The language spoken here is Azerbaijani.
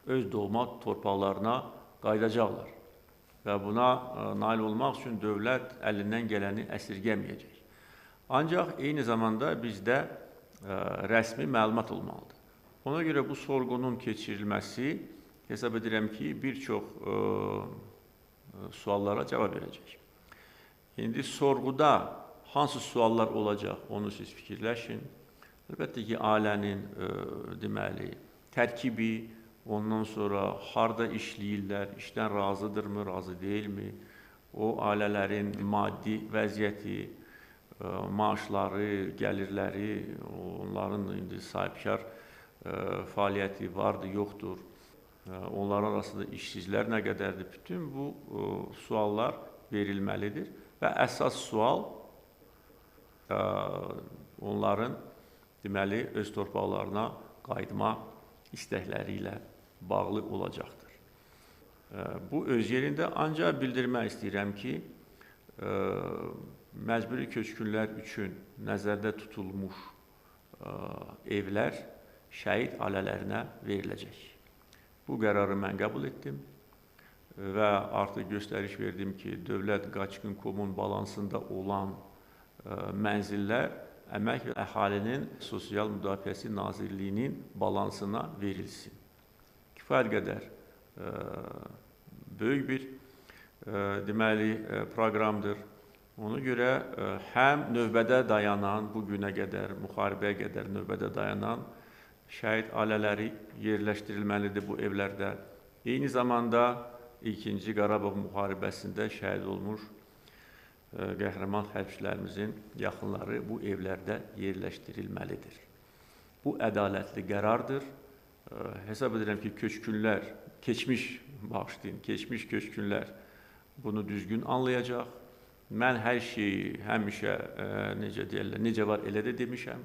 öz doğma torpaqlarına qayıdacaqlar. Və buna nail olmaq üçün dövlət əlindən gələni əsirgəməyəcək. Ancaq eyni zamanda bizdə rəsmi məlumat olmalıdır. Ona görə bu sorğunun keçirilməsi hesab edirəm ki, bir çox suallara cavab verəcək. İndi sorğuda hansı suallar olacaq, onu siz fikirləşin. Əlbəttə ki, ailənin deməli, tərkibi, ondan sonra harda işləyirlər, işdən razıdırmı, razı deyilmi, o ailələrin maddi vəziyyəti, maaşları, gəlirləri, onların indi sahibkar fəaliyyəti vardır, yoxdur, onların arasında işsizlər nə qədərdir, bütün bu suallar verilməlidir və əsas sual onların deməli, öz torpaqlarına qayıtma istəkləri ilə bağlı olacaqdır. Bu öz yerində, ancaq bildirmək istəyirəm ki, məcburi köçkünlər üçün nəzərdə tutulmuş evlər şəhid ailələrinə veriləcək. Bu qərarı mən qəbul etdim və artıq göstəriş verdim ki, Dövlət Qaçqın Komun balansında olan mənzillər Əmək və Əhalinin Sosial Müdafiəsi Nazirliyinin balansına verilsin. Kifayət qədər böyük bir deməli, proqramdır. Ona görə həm növbədə dayanan, bu günə qədər, müharibəyə qədər növbədə dayanan şəhid ailələri yerləşdirilməlidir bu evlərdə. Eyni zamanda 2-ci Qarabağ müharibəsində şəhid olmuş qəhrəman hərbçilərimizin yaxınları bu evlərdə yerləşdirilməlidir. Bu ədalətli qərardır. Hesab edirəm ki, köçkünlər, keçmiş köçkünlər bunu düzgün anlayacaq. Mən hər şeyi həmişə, necə deyirlər, necə var elə də demişəm.